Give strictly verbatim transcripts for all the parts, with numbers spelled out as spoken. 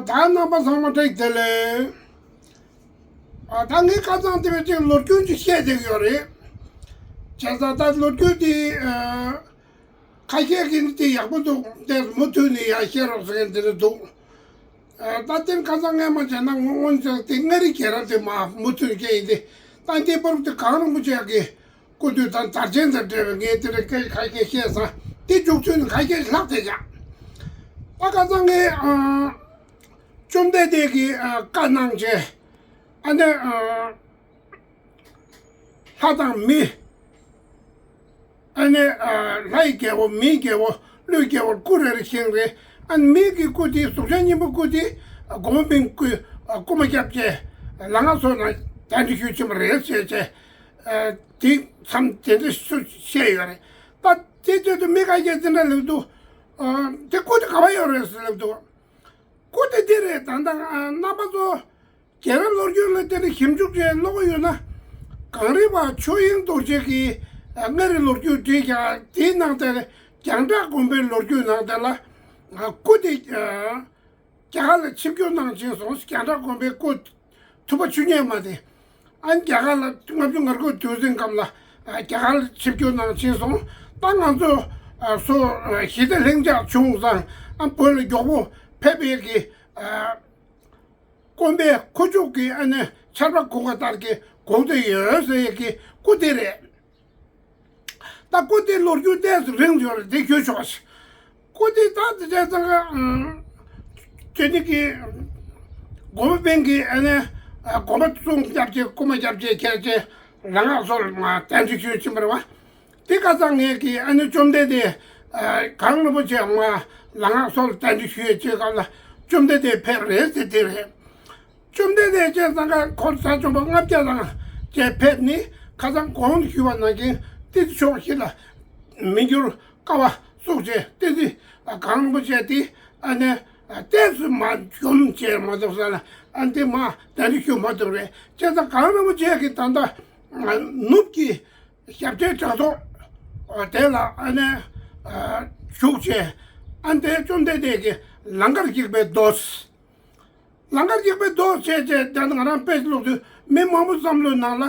ད་རྣམ་པ་ཚང་མ་བཀྲ་ཤིས་བདེ་ལེགས། ཨ། ད་ངས་ཁ་སང་དེ་བས་ཅིག་ལོ་རྒྱུས་ཅིག་བཤད་བསྡད་ཀྱི་ཡོད་རེད། བྱས་ཙང་ད་ལོ་རྒྱུས་དེ། ཨ། ཁ་ཤས་ཀྱིས་ནི་དེ་ཡག་པོ་འདུག་དེ་མུ་མཐུད་ནས་ཡར་བཤད་རོགས་ཟེར་མཁན་དེ་འདྲ་འདུག་ཨ། ད་དེ་ཁ་སང་སྔས་མ་བྱས་ན་ངོ་འོན་ཀྱང་དེ་མངའ་རིས་རྒྱལ་རབས་དེ་མར་མུ་མཐུད་བཤད་ཡིན་ཏེ། ད་འདི་བར་དུ་གངས་རིན་པོ་ཆེ་གི་སྐུ་དུས་དང་དར་ཆེན་དང་འབྲེལ་བའི་ངས་དེ་འདྲ་སྐད་ཁ་ཤས་བཤད་ཙང་། དེ་མཇུག་ཚུན་ཁ་ཤས་ལྷག་བསྡད་ཀྱང་། ད་ཁ་སང་ངས། ཨ། བཅོམ་ལྡན་འདས་ཀྱིས། ཨ། བཀའ་གནང་བྱས། ཨ་ནི། ཨ། ལྷ་དང་མི། ཨ་ནི། ཨ། ལྷའི་རྒྱལ་པོ། མིའི་རྒྱལ་པོ། ཀླུའི་རྒྱལ་པོ། སྐུ་རེ་རེ་བཞེངས་རེད། ཨ་ནི་མི་གི་སྐུ་དེ། གཟུགས་ཅན་སྙིང་པོའི་སྐུ་དེ། ཨ། སྒོ་མོ་པའི་སྐུ། ཨ། སྐུ་མ་བརྒྱབ་བྱས་ལམ་ཁ་སོགས་ན་གདན་འདྲེན་ཞུས་ཕྱིན་པ་རེད་ཟེར་བྱས། ཨ། དེ་མཚམས་དེ་འདྲ་སུ་བཤད་ཡོད་རེད། ད་དེ་དུས་དུ་མི་ཁ་ཤས་དེ་འདྲ་ལབ་འདུག་ཨ། དེ་སྐུ་དེ་ག་པར་ཡོད་རེད་ཟེར་ལབ་འདུག་སྐུ་དེ་འདི་རེད། ད་ལྟ། ཨ། རྣམ་པ་ཚོ་རྒྱལ་རབས་ལོ་རྒྱུས་ལ་དེ་འདྲ་ཞིབ་འཇུག་བྱས་ཀློག་གི་ཡོད་ན། གངས་རིའི་བ་ཆོས་དབྱིངས་རྡོ་རྗེ་གིས། ཨ། མངའ་རིས་ལོ་རྒྱུས་བྲིས་ཀྱང་། དེའི་ནང་དེ་རྒྱང་གྲགས་དགོན་པའི་ལོ་རྒྱུས་ནང་དེ་ལ། ཨ། སྐུ་དེ། ཨ། རྒྱ་གར་ལ་ཆིབས་བསྒྱུར་གནང་ཕྱིན་སོང་། རྒྱང་གྲགས་དགོན་པའི་སྐུ། ཐུབ་པ་ཆོས་ཉིད་མ་དེ། ཨ། རྒྱ་གར་ལ་ལྔ་བཅུ་ང་དགུ་དུས་ཟིང་སྐབས་ལ། ཨ། རྒྱ་གར་ལ་ཆིབས་བསྒྱུར་གནང་ཕྱིན་སོང་། ད་ང་ཚོ། ཨ། སུ། ཨ། ཞི་བདེ་ལྷིང་འཇགས་བྱུང་ཙང་། ཨ། བོད་ལ་མགྱོགས་པོ་ཕེབས་ཡས་ཀྱི། ཨ། དགོན་པའི་ཁུ་བྱུག་གི། ཨ་ནི་ཆར་པ་ཁུག་པ་ལྟར་གྱི་དགོས་འདོད་ཡོད་ཟེར་ཡས་ཀྱི་སྐུ་དེ་རེད། ད་སྐུ་དེའི་ལོ་རྒྱུས་ཏོག་ཙམ་རིང་ཡོད་རེད། དེ་བརྗོད་ཆོག་ཞིག་སྐུ་དེ་ད་དེ་བྱས་ཙང་། ཨ། ཁྱེད་ཀྱི་སྒོམ་པ་པིང་གིས། ཨ་ནི། ཨ། སྒོམ་པ་སྲུང་བརྒྱབ་བྱས། སྐུ་མ་བརྒྱབ་བྱས་ཁྱེར་བྱས་ལམ་ཁ་སོགས་ལ་མར་གདན་འདྲེན་ཞུས་ཕྱིན་པ་རེད་བ། དེ་ཁ་སང་ངས་ཀྱིས། ཨ་ནི་བཅོམ་ལྡན་འདས། ཨ། གངས་རིན་པོ་ཆེ་མར་ལམ་ཁ་སོགས་ལ་གདན་འདྲེན་ཞུ་ཡས་བྱེད་སྐབས་ལ། བཅོམ་ལྡན་འདས་ཕེབས་རེད་ཟེར་དེ་རེད། བཅོམ་ལྡན་འདས་བྱས་ཙང་ཁ་འཁོར་དྲུག་ཅུ་རེ་ལྔ་བརྒྱ་དང་བཅས་ཕེབས་ནས། ཁ་སང་གོང་དུ་ཞུས་པ་ནང་བཞིན་ཏི་སེ་ཕྱོགས་བཞི་ལ་མི་འགྱུར་དཀའ་བ་བསུས་བྱས། ཏི་སེ། ཨ། གངས་རིན་པོ་ཆེ་དེ། ཨ་ནི། ཨ། ཏོག་ཙམ་མར་འཇོམས་བྱས་མ་ཐུབ་ས་ལ། ཨ། འདི་མར་གདན་འདྲེན་ཞུ་མ་ཐུབ་རེད། བྱས་ཙང་གངས་རིན་པོ་ཆེ་གི་ད་ལྟ། ཨ། ནུབ་ཀྱི་ཞབས་རྗེས་བྲག་ཐོག་དེ་ལ། ཨ་ནི། ཨ། བཞུགས་བྱས། ཨ། དེ་བཅོམ་ལྡན་འདས་ཀྱིས་ལང་ཀར་གཤེགས་པའི་མདོ། ལང་ཀར་གཤེགས་པའི་མདོ་བྱས་བྱས། ད་ང་རང་དཔེ་ཀློག་དུས་མི་མང་པོ་བསམ་བློའི་ནང་ལ།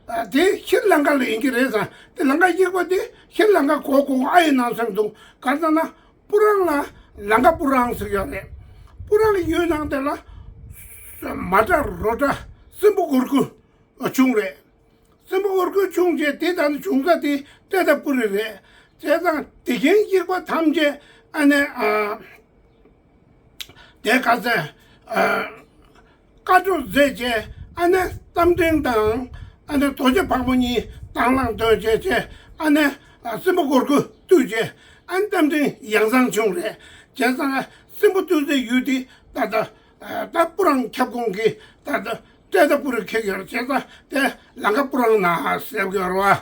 ཨ། དེ་ཤྲི་ལང་ཀ་ལ་ཡིན་གྱི་རེད་བསམ། དེ་ལང་ཀར་གཤེགས་པ་དེ་ཤྲི་ལང་ཀ་གོ་གོ་ཨ་ཡི་ནང་ཟེར་འདུག་ག་རེ་ཟེར་ན། སྤུ་རང་ལ་ལང་ཀ་སྤུ་རང་ཟེར་ཡོད་རེད། སྤུ་རང་གི་ཡུལ་ནང་དེ་ལ་མ་ཏྲ་རོ་ཏྲ་སྲིན་པོ་གུར་དཀར་བྱུང་རེད། སྲིན་པོ་གུར་དཀར་བྱུང་རྗེས། དེ་ད་ནི་བྱུང་ས་དེ་ཏྲེ་ཏ་པུ་རི་རེད། བྱས་ཙང་དེ་བཞིན་གཤེགས་པ་ཐམས་ཅད། ཨ་ནི། ཨ། དེ་ག་ཚད། ཨ། བཀའ་བགྲོས་མཛད་བྱས། ཨ་ནི་རྟ་མགྲིན་དང་། ཨ་ནི་རྡོ་རྗེ་ཕག་མོ་གཉིས་དང་བླངས་འདོན་བྱས་བྱས། ཨ་ནི། ཨ། སྲིན་པོ་གུར་དཀར་བཏུལ་བྱས། ཨ་ནི་རྟ་མགྲིན་ཡང་གསང་བྱུང་རེད། བྱས་ཙང་སྲིན་པོ་བཏུལ་སའི་ཡུལ་དེ་ད་ལྟ། ཨ། ད་སྤུ་རང་ཁྱབ་ཁོངས་ཀྱི་ད་ལྟ་ཏྲེ་ཏ་པུ་རི་འཁེལ་ཡོད་རེད། བྱས་ཙང་དེ་ལང་ཀ་སྤུ་རང་ན་ཟེར་གྱི་ཡོད་རེད་བ།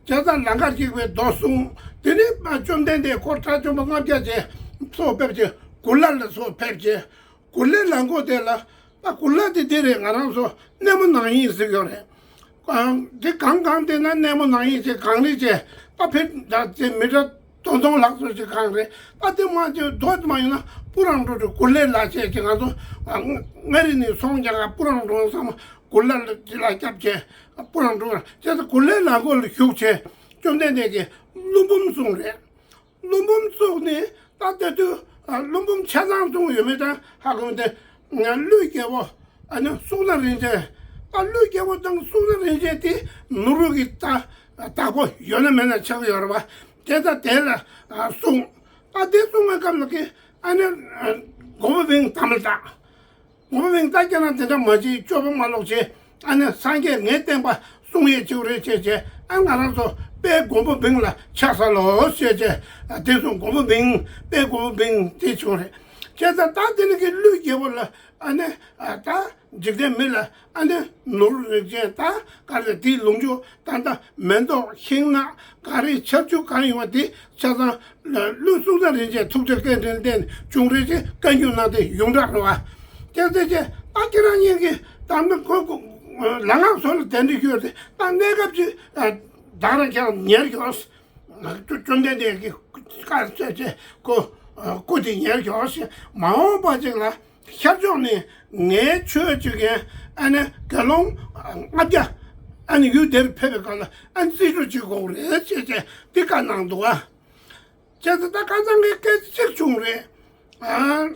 བྱས་ཙང་ལང་ཀར་གཤེགས་པའི་མདོ་གསུངས། དེ་ནས་བཅོམ་ལྡན་འདས་འཁོར་དྲུག་ཅུ་རེ་ལྔ་བརྒྱ་བྱས་སོགས་ཕེབས་བྱས། གུ་ལུ་ལ་སོགས་ཕེབས་བྱས། གུ་ལུ་ལ་མགོ་དེ་ལ། ད་གུ་ལུ་དེ་དེ་རེད། ང་རང་ཚོ་སྣེ་མོ་ནང་ཡིན་ཟེར་གྱི་ཡོད་རེད། ཨ། དེ་གངས་གངས་དེ་ན་སྣེ་མོ་ནང་ཡིན་ཟེར། གངས་རི་བྱས། ད་ཕེབས་ད་དེ་མི་ཊར་དོན་སྟོང་ལྷག་ཙམ་ཞིག་གངས་རི། ད་དེ་མ་བྱས་རྡོ་དེ་མ་ཡིན་ན་སྤུ་རང་འགྲོ་དུས་གུ་ལུ་ལ་བྱས་ཀྱི། ང་ཚོ། ཨ། མངའ་རིས་ནས་སོང་རྒྱ་གར་སྤུ་རང་འགྲོ་བསམ། གུ་ལུ་ལ་དེ་ལ་སྐྱབས་བྱས་སྤུ་རང་འགྲོ། བྱས་ཙང་གུ་ལུ་ལ་མགོ་ལ་བཞུགས་བྱས་བཅོམ་ལྡན་འདས་ཀྱིས་ཀླུ་འབུམ་གསུངས་རེད། ཀླུ་འབུམ་བཙུགས་ནས། ད་དེ་དུས། ཨ། ཀླུ་འབུམ་ཆ་ཚང་བཙུགས་ཡོད་མེད་ད་ཧ་གོ་མི་འདུག་ཀླུའི་རྒྱལ་པོ། ཨ་ནི་སུག་ན་རིན་ཆེན། ད་ཀླུའི་རྒྱལ་པོ་དང་སུག་ན་རིན་ཆེན་དེ་ནོར་བུ་གི་ད་བདག་པོ་ཡོད་ན་མེད་ན་ཆགས་ཡོད་རེད་བ། དེ་ད་དེ་ལ། ཨ། གསུངས། ད་དེ་གསུངས་པའི་སྐབས་ལ་གི། ཨ་ནི། ཨ། མགོན་པོ་བིང་དམ་ལ་བཏགས། མགོན་པོ་བིང་ད་ཁྱེད་རང་དེ་འདྲ་མ་བྱེད། སྤྱོད་པ་མ་ལོག་བྱེད། ཨ་ནི་སངས་རྒྱས་ངའི་བསྟན་པ་སྲུང་ཡས་བྱེད་རེད་བྱས་བྱས། ཨ། ང་རང་ཚོ་དཔལ་མགོན་པོ་བིང་ལ་ཆགས་ས་ལོ་ཞེས་བྱས། ཨ། དེ་སོང་མགོན་པོ་བིང་། དཔལ་མགོན་པོ་བིང་དེ་བྱུང་རེད། བྱས་ཙང་ད་དེ་ནི་གི་ཀླུའི་རྒྱལ་པོ་ལ། ཨ་ནི། ཨ། ད་འཇིག་རྟེན་མི་ལ། ཨ་ནི་ནོར་རིན་ཆེན་ད་ག་རེ། དེའི་ལོངས་སྤྱོད་ད་ད་མེ་ཏོག་ཤིང་ནགས་ག་རེ་ཆར་ཆུ་གང་ཡོང་བ་དེ་ཆ་ཚང་ཀླུ་སུག་ན་རིན་ཆེན་ཐུགས་རྗེ་བཀའ་དྲིན་བརྟེན་བྱུང་རེད་ཅེས་བཀའ་འགྱུར་ནང་དེ་ཡོངས་གྲགས་རེད་བ། དེ་ཚེ་ཅེས་ད་ཁྱེད་རང་གཉིས་ཀྱིས་ད་མི་ཁོ་ཁོ་ལ་ངག་སོགས་ལ་གདན་འདྲེན་ཞུས་ཏེ། ད་གནས་སྐབས་ཅིག་བདག་རང་ཁྱེད་རང་ཉར་ཞོག་བཅོམ་ལྡན་འདས་ཀྱི་བཀའ་སྩལ་ཅེས་ཁོ་སྐུ་དེ་ཉར་ཞོག་ཞེས། མ་འོངས་པ་ཅིག་ལ། ཤར་ཕྱོགས་ནས་ངའི་ཆོས་བྱེད་མཁན་ཨ་ནི་དགེ་སློང་ལྔ་བརྒྱ་ཨ་ནི་ཡུལ་དེར་ཕེབས་པའི་སྐབས་ལ་ཨ་ནི་རྩིས་སྤྲོད་བྱེད་དགོས་རེད་ཅེས་བྱས་འདི་བཀའ་གནང་འདུག་ཨ། བྱས་ཙང་ད་ཁ་སང་གི་སྐད་ཆ་གཅིག་བྱུང་རེད། ཨ།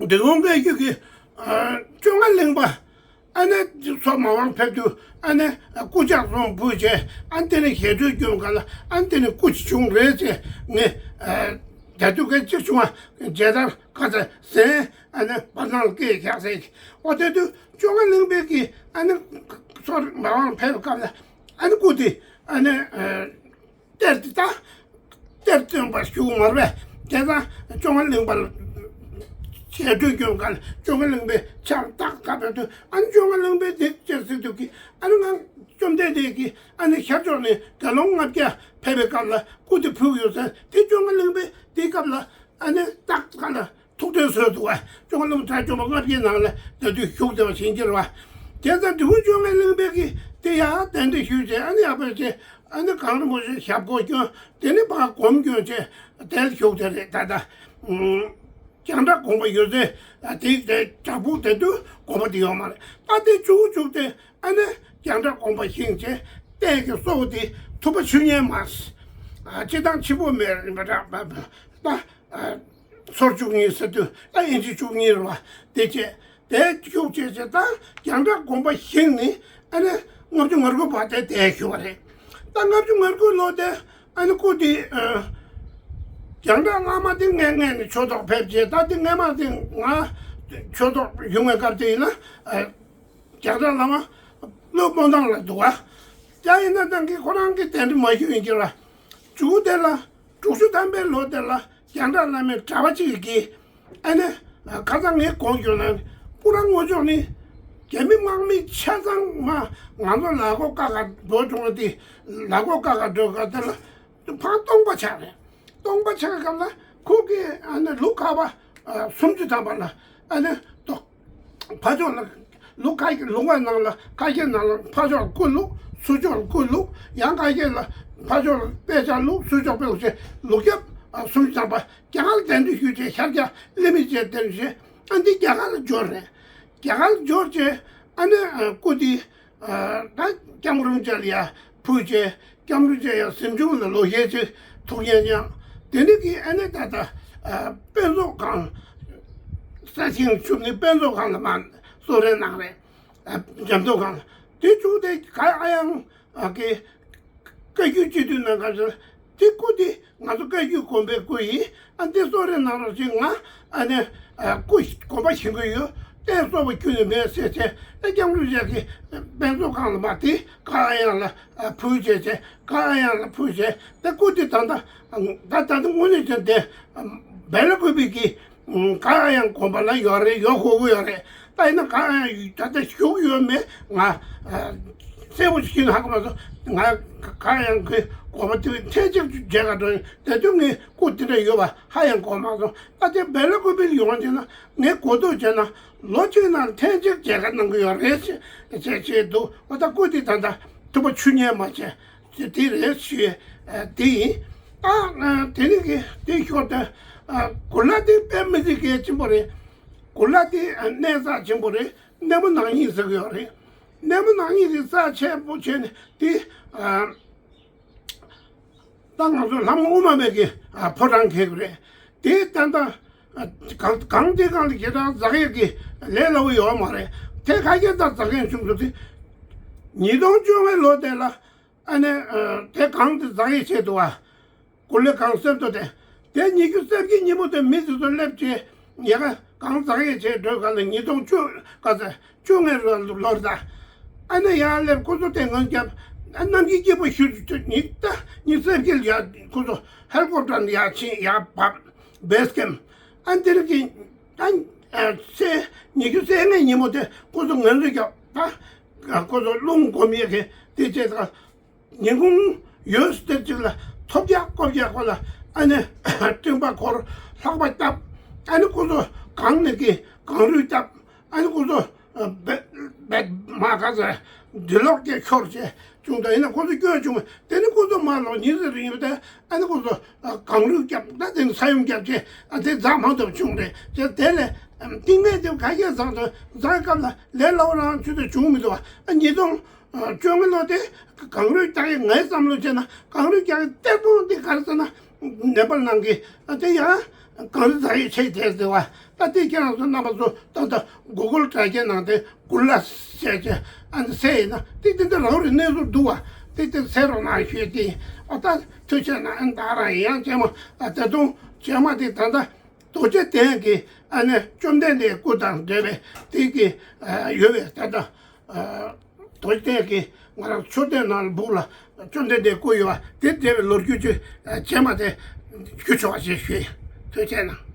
འབྲི་གུང་བཀའ་བརྒྱུད་ཀྱི་ཨ་བཅོ་ལྔ་གླིང་པ་ཨ་ནི་ཚོ་མ་འོངས་ཕེབས་དུས་ཨ་ནི་སྐུ་ཕྱག་གསུམ་ཕུལ་བྱས་ཨ་ནི་དེ་ནས་ཞལ་འདྲུད་སྐྱོན་ག་ལ་ཨ་ནི་དེ་ནས་སྐུ་ཅི་བྱུང་རེད་ཅེས་ངས་ཨ་རྒྱ་དུས་སྐད་ཆ་གཅིག་བྱུང་བ་མཇལ་དར་ཁ་ཚ་ཟན་ཨ་ནི་བར་སྣང་ལ་སྐད་བཞག་ཟེར་གྱི་འོ་དེ་དུས་བཅོ་ལྔ་གླིང་པའི་གི་ཨ་ནི་ཚོ་མ་འོངས་ཕེབས་སྐབས་ལ་ཨ་ནི་སྐུ་དེ་ཨ་ནི་ཨ། གཏེར་དེ་ད། གཏེར་སྟོན་པར་ཞུགས་མར་བས་དེ་ད་བཅོ་ལྔ་གླིང་པར་ཞལ་འདྲུད་སྐྱོན་ག་ལ་བཅོ་ལྔ་གླིང་པའི་ཕྱག་རྟགས་ཁ་བས་དུས་ཨ་ནི་བཅོ་ལྔ་གླིང་པའི་དེ་ཅེར་སྲིད་དུས་ཀྱི་ཨ་ནི་ང་བཅོམ་ལྡན་འདས་ཀྱིས་ཨ་ནི་ཤར་ཕྱོགས་ནས་དགེ་སློང་ལྔ་བརྒྱ་ཕེབས་པའི་སྐབས་ལ་སྐུ་དེ་ཕུལ་ཡོད་ཟེར་དེ་བཅོ་ལྔ་གླིང་པའི་དེའི་སྐབས་ལ་ཨ་ནི་རྟགས་ཁ་ལ། ཐུགས་དོན་སོན་འདུག་བ། བཅོ་ལྔ་གླིང་པ་དྲག་སྐྱོང་པ་ལྔ་བརྒྱའི་ནང་ལ་ད་དུང་བཞུགས་བསྡད་པ་ཤེས་ཀྱི་རེད་བ། དེ་ཙང་འབྲི་གུང་བཅོ་ལྔ་གླིང་པས་ཀྱིས་དེ་ཡང་གདན་འདྲེན་ཞུས་བྱས་ཨ་ནི་ཡག་པོ་བྱས་ཨ་ནི་གངས་རིན་པོ་ཆེ་ཞབས་སྐོར་སྐྱོན་དེ་ནི་ཕར་སྒོམ་སྐྱོན་བྱས་དེར་བཞུགས་བསྡད་རེད་ད་ལྟ། རྒྱང་གྲགས་དགོན་པ་ཡོད་ཚད་དེ་དེ་བྲག་ཕུག་དེ་དུས་དགོན་པ་དེ་ཡོད་མ་རེད་ད་དེ་བཅུ་བཅུག་སྟེ་ཨ་ནི་རྒྱང་གྲགས་དགོན་པ་བཞེངས་བྱས་རྟེན་གྱི་སྲོག་དེ་ཐུབ་པ་ཆུ་གཉན་མ་སྤྱི་བཏང་ཕྱི་པོ་མེད་པ་འདྲ་ད། སོར་བཅུ་གཉིས་ཟེར་དུས་ད་ཨིན་ཇི་བཅུ་གཉིས་རེད་བ། དེ་བྱས་དེ་བཅུག་བྱས་བྱས་ད་རྒྱང་གྲགས་དགོན་པ་བཞེངས་ནས་ཨ་ནི་ལྔ་བཅུ་ང་དགུ་བར་དེ་དེ་བཞུགས་པ་རེད། ད་ལྔ་བཅུ་ང་དགུ་ལོ་དེ་ཨ་ནི་སྐུ་དེ་རྒྱང་གྲགས་བླ་མ་དེ་ངས་ངས་ནས་ཆོས་ཐོག་ཕེབས་བྱས་ད་དེ་སྔས་མ་དེ་ང་ཆོས་ཐོག་ཡོང་བའི་སྐབས་དེ་ཡིན་ན་རྒྱང་གྲགས་བླ་མ་བློ་སྨོན་ཐང་ལ་འདུག་བ། ཡང་ཡིན་ན་ད་གིན་ཁོ་རང་གི་གདན་འདྲེན་མ་ཞུས་ཡིན་གྱི་ར། མཇུག་དེ་ལ། དྲུག་ཅུ་ཐམ་པའི་ལོ་དེ་ལ་རྒྱང་གྲགས་བླ་མའི་གྲྭ་པ་གཅིག་གིས་ཨ་ནི་ཁ་སང་ངས་གོང་བརྗོད་ན་སྤུ་ར་ངོ་ཅོག་ནི་རྒྱ་མི་དམག་མི་ཆ་ཚང་མ་ང་ཚོ་ལ་གོ་ཀ་ཁ་འགྲོ་བྱུང་བ་དེ་ལ་གོ་ཀ་ཁ་འགྲོ་ག་དེ་ལ་ཕར་སྟོང་པ་ཆགས་རེད། སྟོང་པ་ཆགས་སྐབས་ལ་ཁོ་གིས་ཨ་ནི་ལུག་ཁ་པ་སུམ་ཅུ་ཐམ་པ་ལ་ཨ་ནི་ཏོག་ཕ་ཕྱོགས་ལ་ལུག་ཁ་ལུག་པ་ནང་ལ་ཁ་ཤས་ནང་ལ་ཕ་ཕྱོགས་ལ་ཀུ་ལུག་ཚུར་ཕྱོགས་ལ་ཀུ་ལུག་ཡང་ཁ་ཤས་ལ་ཕ་ཕྱོགས་ལ་དཔེ་ཆ་ལུག་ཚུར་ཕྱོགས་དཔེ་ལུག་ཅེས་ལུག་རྒྱབ་སུམ་ཅུ་ཐམ་པ་རྒྱ་གར་གདན་འདྲེན་ཞུས་བྱས་ཤར་རྒྱག་ལི་མི་བྱས་གདན་བྱས་ཨ་འདི་རྒྱ་གར་ལ་འབྱོར་རེད། རྒྱ་གར་ལ་འབྱོར་བྱས་ཨ་ནི་སྐུ་འདི། ད་སྐྱབས་མགོན་རིན་པོ་ཆེ་ལ་ཡ་ཕུལ་བྱས་སྐྱབས་མགོན་རིན་པོ་ཆེ་ཡང་གཟིམ་ཆུང་ལ་ལོ་ཤས་ཅིག་ཐུགས་ཉན་མྱངས། དེ་ནས་ཀྱི་ཨ་ནེ་ད་ལྟ་དཔོན་ཚོགས་ཁང་ས་ཞིང་བཅུ་བདུན་དཔོན་ཚོགས་ཁང་ལ་མ་གསོལ་རས་གནང་རེད། འཇམ་ཐབས་ཁང་ལ་དེ་བཅུག་སྟེ་ག་ཨ་ཡང་གི་བཀའ་བརྒྱུད་སྤྱི་འཐུས་ནང་ག་ཚོད་དེ་སྐུ་དེ་ང་ཚོ་བཀའ་བརྒྱུད་དགོན་པའི་སྐུ་ཡིན། ཨ་འདི་གསོལ་རས་གནང་རོགས་ཞེས་ང་ཨ་ནི་སྐུ་དགོན་པ་བཞེངས་ཀྱི་ཡོད། རྟེན་གསོལ་བ་ཁྱོན་ནས་མེད་ཟེར་བྱས་ཨ་སྐྱབས་མགོན་རིན་པོ་ཆེ་གི་དཔོན་ཚོགས་ཁང་ལ་མ་དེ་ག་ཨ་ཡང་ལ་ཕུལ་བྱས་བྱས་ག་ཨ་ཡང་ལ་ཕུལ་བྱས་དེ་སྐུ་དེ་ད་ལྟ་ད་ད་ལྟ་དངོས་གནས་བྱས་ཏེ་སྦེལ་ཀོབ་པའི་གི་ག་ཨ་ཡང་དགོན་པ་ལ་ཡོད་རེད། ཡོད་དགོས་ཀྱི་ཡོད་རེད། ད་ཡིན་ན་ག་ཨ་ཡང་ད་ལྟ་བཞུགས་ཡོད་མེད་ང་གསལ་པོ་ཞིག་ཧ་གོ་མ་སོང་། ང་ག་ཨ་ཡང་གི་དགོན་པ་དེ་ཐེངས་གཅིག་མཇལ་ག་འགྲོ་ཡིན། དེ་དུས་ངས་སྐུ་དེ་འདྲ་ཡོད་པ་ཧ་ཡང་གོ་མ་སོང་། ད་ལྟའི་སྦེལ་ཀོབ་པའི་ཡོང་བྱས་ན་ངས་གོ་ཐོས་བྱས་ན་ལོ་གཅིག་ནང་ཐེངས་གཅིག་མཇལ་ཁ་གནང་གི་ཡོད་རེད་ཅེས་བྱས་བྱས་འདུག་འོ་ད་སྐུ་དེ་ད་ལྟ་ཐུབ་པ་ཆུ་གཉན་མ་བྱས། དེ་དེ་རེད་ཞུས་དེ་ཡིན། ཨ་དེ་ནི་གི་དེ་ཤོར་ཏེ་གུ་ལ་དེ་དཔེ་མི་སྲིད་གལ་ཆེན་པོ་རེད། གུ་ལ་དེ་གནས་རྩ་ཆེན་པོ་རེད། གནས་མོ་ནག་ཉིལ་ཟེར་གི་ཡོད་རེད། གནས་མོ་ནག་ཉིལ་དེ་རྩ་ཆེན་པོ་བྱས་ནས་དེ་ད་ང་ཚོ་ལྷ་མོ་དབུ་མ་མེད་ཀྱི་ཕོ་བྲང་འཁེལ་གི་རེད། དེ་ད་ལྟ་གང་གང་དེ་གང་ལ་ཁྱེད་རང་འཛག་ཡས་ཀྱི་ལས་སླ་བོ་ཡོད་མ་རེད། དེ་ཁ་ཤས་ད་འཛག་མཁན་བྱུང་འདུག་དེ་ཉིས་སྟོང་བཅོ་ལྔའི་ལོ་དེ་ལ་ཨ་ནི་དེ་གང་དེ་འཛག་ཡས་བྱས་འདུག་བ། གུ་ལེ་གང་གསེར་རྡོ་དེ་དེ་ཉི་ཤུ་རྩ་བརྒྱད་ཉིན་མོ་དེ་མི་དེ་ཚོ་སླེབས་བྱས་ཉེ་ག་གང་འཛག་ཡས་བྱས་འགྲོ་ག་ལ་ཉིས་སྟོང་བཅུ་ག་ཚོད་བཅོ་ལྔའི་ལོ་ལོར་ད། ཨ་ནི་ཡར་སླེབས་ཁོ་ཚོ་དེ་ངོས་རྒྱབ་ཨ་གནམ་གྱི་སྐྱིད་པོ་ཞུ་ཉི་ད་ཉི་ཤུ་རྩ་བརྒྱད་ལ་ཡར་ཁོ་ཚོ་ཧེལ་ཀོབ་ཊར་ནས་ཡར་ཕྱིན་ཡར་བབས་བེས་ཀེམ་ཨ་འདིར་གྱི་ཨ་ཚེས་ཉི་ཤུ་རྩ་ལྔའི་ཉིན་མོ་དེ་ཁོ་ཚོ་ངོས་འཛིན་རྒྱབ་ད་ཁོ་ཚོ་རླུང་སྒོམ་ཡས་ཀྱི་དེ་བྱས་ད། ཉིན་གུང་ཡོལ་སྟེར་ཅིག་ལ་ཐོབ་རྒྱག་ཀོབ་རྒྱག་ཁོ་ལ་ཨ་ནི་སྤྲིན་པ་འཁོར་ལྷགས་པ་བཏབ། ཨ་ནི་ཁོ་ཚོ་གངས་ནས་ཀྱི་གངས་རུད་བཏབ། ཨ་ནི་ཁོ་ཚོ་བེད་བེད་མ་ག་ཚོད་འདི་ལོག་ཀྱི་ཤོར་བྱས་བྱུང་ད་ཡིན་ན་ཁོ་ཚོ་སྐྱོན་བྱུང་། དེ་ནི་ཁོ་ཚོ་མ་ལོག་ཉིན་ཟེར་ཡིན་པ་དེ་ཨ་ནི་ཁོ་ཚོ་གངས་རུད་བརྒྱབ་ད་དེ་ནི་ས་ཡོམ་བརྒྱབ་བྱས་ཨ་དེ་རྫ་མང་དུ་བྱུང་རེད་ཅེས་དེ་ལས་ ཏིང་ངེ་འཛིན་ག་གེ་བཟང་དུ་བཟང་སྐབས་ལ་ལས་སླ་བོ་རང་ཆུ་ཚོད་བྱུང་མི་འདུག་བ། ཉིས་སྟོང་བཅོ་ལྔ་ལོ་དེ་གངས་རུད་རྒྱག་གི་ངའི་བསམ་བློ་བྱས་ན་གངས་རུད་རྒྱག་གི་གཏེར་སྟོང་དེ་ག་རེ་ཟེར་ན། ནེ་པ་ལ་ནང་གི་དེ་ཡང་གངས་རི་རྫ་ཡོས་ཆེ་དེ་ཟེར་བ། ད་དེ་ཁྱེད་རང་ཚོ་རྣམ་པ་ཚོ་ད་ལྟ་གུ་གུལ་དྲ་རྒྱའི་ནང་དེ་གུ་ལ་ཟེར་གྱི་ཨ་ནི་ཟེར་ཡིན་ན་དེ་དེ་འདྲ་རང་རེ་གནས་ཚུལ་འདུག་བ། དེ་དེ་ཟེར་རོགས་གནང་ཞུས་ཏེ། ཨ་ད་ཐུགས་རྗེ་གནང་། ཨ་ནི་ད་རང་ཡང་རྗེས་མ་ད་དུང་རྗེས་མ་དེ་ད་ལྟ་རྡོ་རྗེ་གདན་གྱི་ཨ་ནི་བཅོམ་ལྡན་འདས་སྐུ་དང་འབྲེལ་བའི་དེ་གི་ཡོད་པའི་ད་ལྟ་རྡོ་རྗེ་གདན་གྱི་ང་རང་མཆོད་རྟེན་ནང་ལ་སྦུག་ལ་བཅོམ་ལྡན་འདས་སྐུ་ཡོད་པ་དེ་འབྲེལ་བའི་ལོ་རྒྱུས་ཅིག་རྗེས་མ་དེ་ཞུ་ཆོག་པ་ཞེས་ཞུས། ཐུགས་རྗེ་གནང་།